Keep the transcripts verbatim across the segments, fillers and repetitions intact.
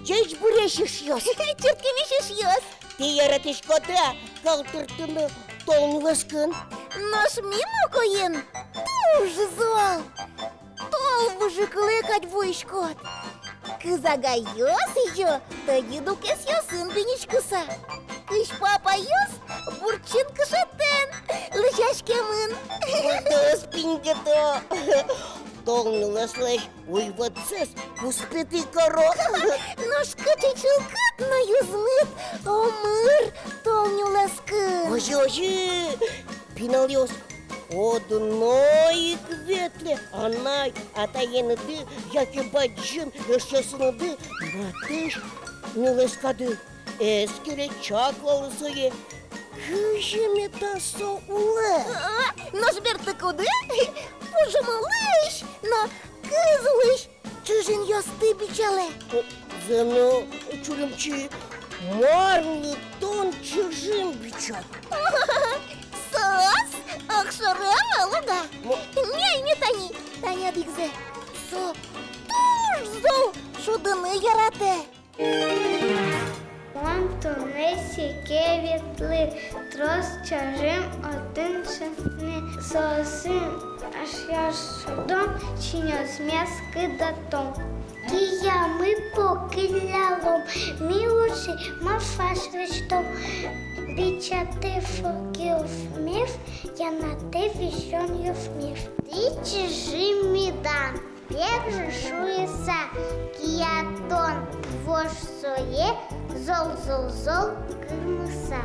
Ӟечбуресь, эшъёс! Чырткемесь эшъёс! Тӥ яратӥськоды-а калтыртыны тол нюлэскын? Нош ми Мукоен туж зол. Тол выжыкылэ кадь вуиськод. Кыз агайёс изё тӧдьы дукесъёсын биниськыса. Кызьпу апайёс буртчин кышетэн лэзиськемын. Бурдоос пингето. Тол нюлэслэсь уйвӧтсэс куспетӥ каро. Нош кыӵе чылкыт но юзмыт омыр тол нюлэскын. Озьы, озьы, пиналъёс, одно ик ветлэ анай-атаеныды яке бадӟым эшъёсыныды матысь нюлэскады. Эскере, чаклалэ сое, кызьы меда со улэ. А, нош бертыкуды пужымлэсь но кызлэсь чыжынъёсты бичалэ. Зэм но, Чулимчи, мар но тон чыжын бичад? Соос огшоры ӧвӧл ук-а? Мо- Не, не, тани, тани одӥгзэ. Со туж зол шудыны яратэ. Мон туннэ сике ветлӥ, трос чыжын отын шедьтыны. Соосын эшъёс шудом, чиньыосмес кыдатом. Киямы покыллялом, ми ужы малпаськом, бичатэ фокъёсмес, янатэ висёнъёсмес. Тӥ чыжын медам. Пегӟы шуыса, киятон вож сое, зол-зол-зол кырмыса.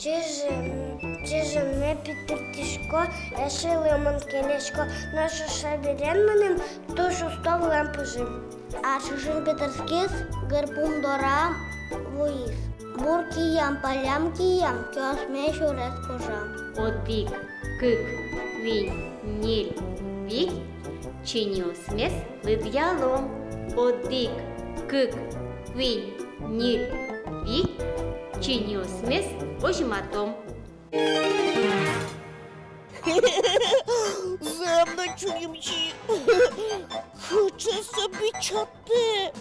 Чыжын, чыжынме питыртӥсько, эшелы мон келясько, нош шаберен мыным туж усто вылэм пыжым. А чыжын петырскиз, гырпум дорам вуиз. Бур киям, палям киям, киосме сюрес кожам. Одӥг, кык, куинь, ньыль, вить, чиньыосмес лыдъялом. Одӥг, кык, куинь, ньыль, вить, чиньыосмес возьматом. Зэм но, Чулимчи, кыӵе со бичатэ.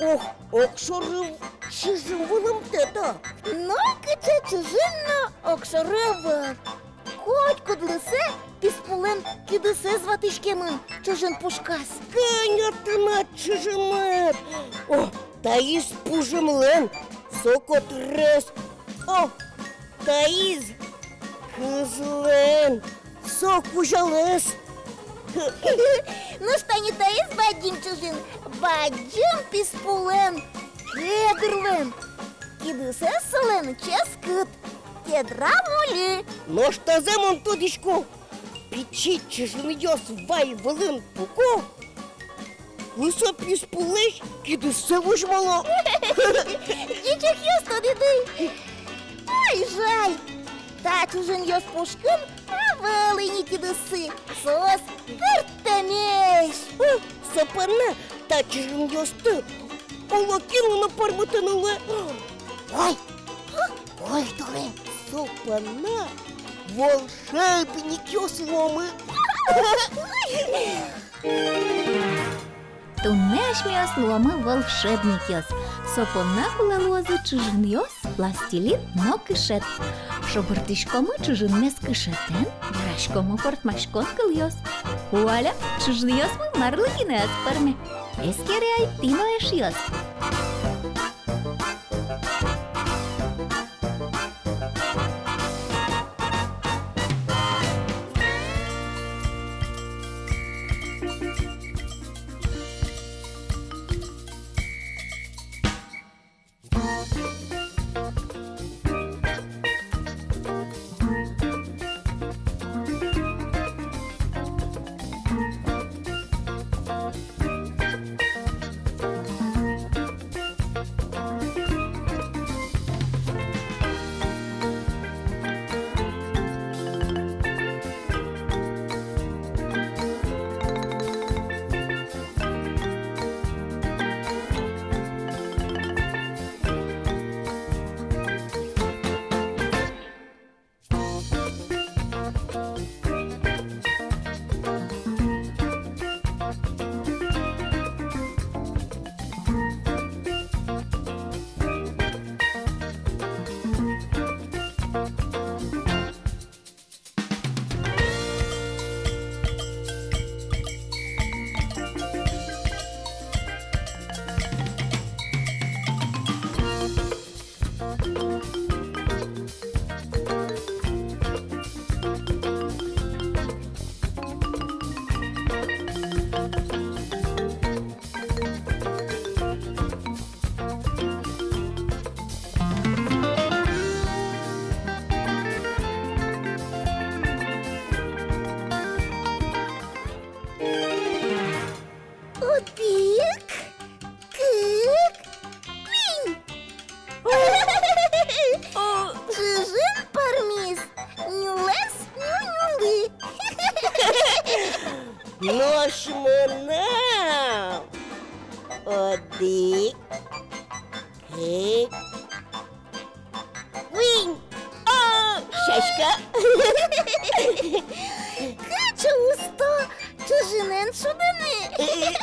Ох, огшоры чыжын вылэм тӥляд. Но кыӵе чыжын но огшоры ӧвӧл. Котькудлы сэ писпулэн кидысэз ватӥськемын чыжын пушказ. Кӧня тынад чыжынмыд! О, таиз пужымлэн, со котырез. О, таиз кызлэн, со кузялэз. Нош тани таиз бадӟым чыжын, бадӟым писпулэн, кедрлэн. Кидысэз солэн ческыт, кедра вылэ. Нош тазэ мон тодӥсько. Пичи чыжынъёс вай вылын пуко, и со писпулэсь кидыссэ возьмало. Ӟечокъёс, тодӥды. Ой, жаль. Та чыжынъёс пушкын ӧвӧл ини кидыссы. Соос кыртэмесь. О, со понна та чыжынъёсты оло кинлы но пӧрмытыны луэ. Ой, ой, туэ. Со понна волшебникъёс луомы. Туннэ асьмеос луомы волшебникъёс. Со понна кулэ луозы чыжынъёс, пластилин но кышет. Шобыртӥськомы чыжынмес кышетэн, вераськомы кортмаськон кылъёс. Вуаля, чыжынъёсмы марлы гинэ ӧз пӧрмы. Эскере ай тӥ но, эшъёс. Шмонам. Одӥг, кык, куинь. О, сяська. Кыӵе усто ӵыжынэн шудыны. Ой,